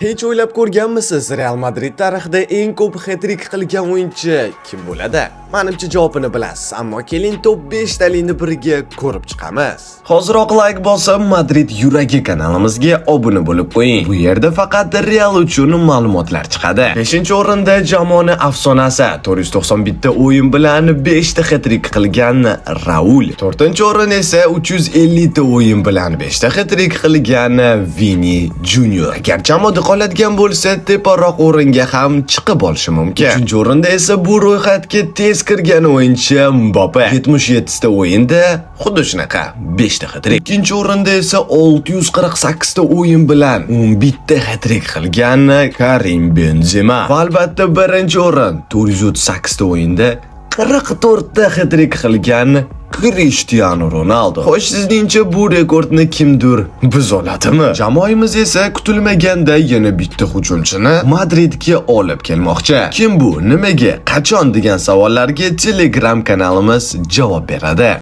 Hech o'ylab ko'rganmisiz, Real Madrid tarixida eng ko'p het-trik qilgan o'yinchi kim bo'ladi? Manimcha, javobini bilasiz, ammo keling, top 5 talikni birga ko'rib chiqamiz. Hoziroq like bosib, Madrid yuragi kanalimizga obuna bo'lib qo'ying. Bu yerda faqat Real uchun ma'lumotlar chiqadi. 5-o'rinda jamoani afsonasi, 491 ta o'yin bilan 5 ta het-trik qilgan Raul. 4-o'rin esa 350 ta o'yin bilan 5 ta het-trik qilgan Vini Junior. Agar jamoada qoladigan bo'lsa, teparoq o'ringa ham chiqib olishi mumkin. 3-o'rinda esa bu ro'yxatga tez kirgan o'yinchi Mbappe. 77 ta o'yinda xuddi shunaqa 5 ta het-trik. 2-o'rinda esa 648 ta o'yin bilan 11 ta het-trik qilgan Karim Benzema. Va albatta, 1-o'rin, 438 ta o'yinda 44 ta het-trik qilgan Cristiano Ronaldo. Xo'sh, sizningcha bu rekordni kimdir buzoladimi? Jamoamiz esa kutilmaganda yana bitta hujumchini Madridga olib kelmoqchi. Kim bu? Nimaga? Qachon degan savollarga Telegram kanalimiz javob beradi.